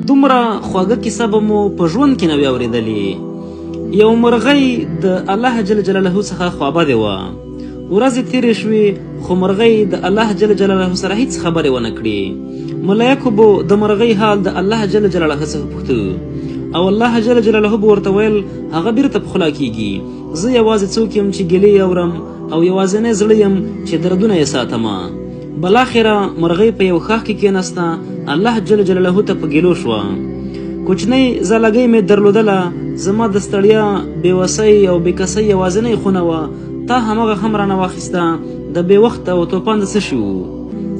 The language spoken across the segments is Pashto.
دومره خوږه کیسه به مو په ژوند کې نه وي اورېدلې. یو مرغۍ د الله جل جلاله څخه خوابدې وه. ورځې تېرې شوې خو مرغۍ د الله جل جلاله سره هیڅ خبرې ونه کړې. ملایکو به د مرغۍ حال د الله جل جلاله څخه پوښته او الله جل جلاله به ورته ویل هغه بیرته پخلا کیږي. زه یوازې څوک یم چې ګیلې اورم او یوازینی زړه یم چې دردونه یې ساتم. بالاخره مرغۍ په یو ښاخ کې کېناسته، الله جل جلاله ته په ګیلو شوه. کوچنۍ ځالګۍ مې درلودله، زما د ستړیا، بېوسۍ او بېکسۍ یوازینۍ خونه وه، تا همغه هم رانه واخیسته، د بې وخته او توپان د څه شي وو؟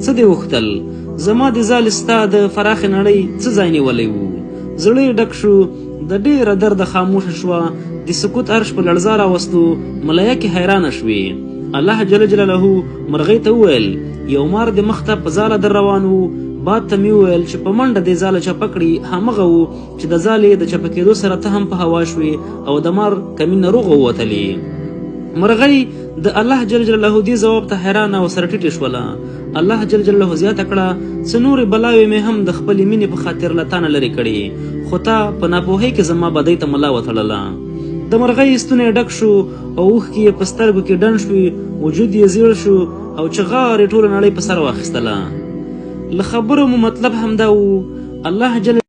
څه دې غوښتل؟ زما دې ځالې ستا د فراخې نړۍ څه ځای نیولی وو؟ زړه یې ډک شو، د ډېره درده خاموشه شوه، د سکوت عرش په لړزا راوستو، ملایکې حیرانه شوې. الله جل جلاله مرغۍ ته وویل، یو مار دې مخ ته په ځاله در روان و، باد ته مې وویل چې په منډه دې ځاله چپه کړي، همغه و چې د ځالې د چپه کېدو سره ته هم په هوا شوې او د مار کمین نه روغه ووتلې. مرغۍ د الله جل جلاله دې ځواب ته حیرانه او سره ټیټې شوله. الله جل جلاله زیاته کړه، څه نورې بلاوې مې هم د خپلې مینې په خاطر له تانه لرې کړې، خو تا په ناپوهۍ کې زما بدۍ ته ملا وتړله. د مرغۍ ستونی ډک شو او اوښکې یې په سترګو کې ډنډ شوې، وجود یې زیړ شو او چغار یې ټوله نړۍ په سر واخیستله. له خبرو مو مطلب همدا و، الله جل.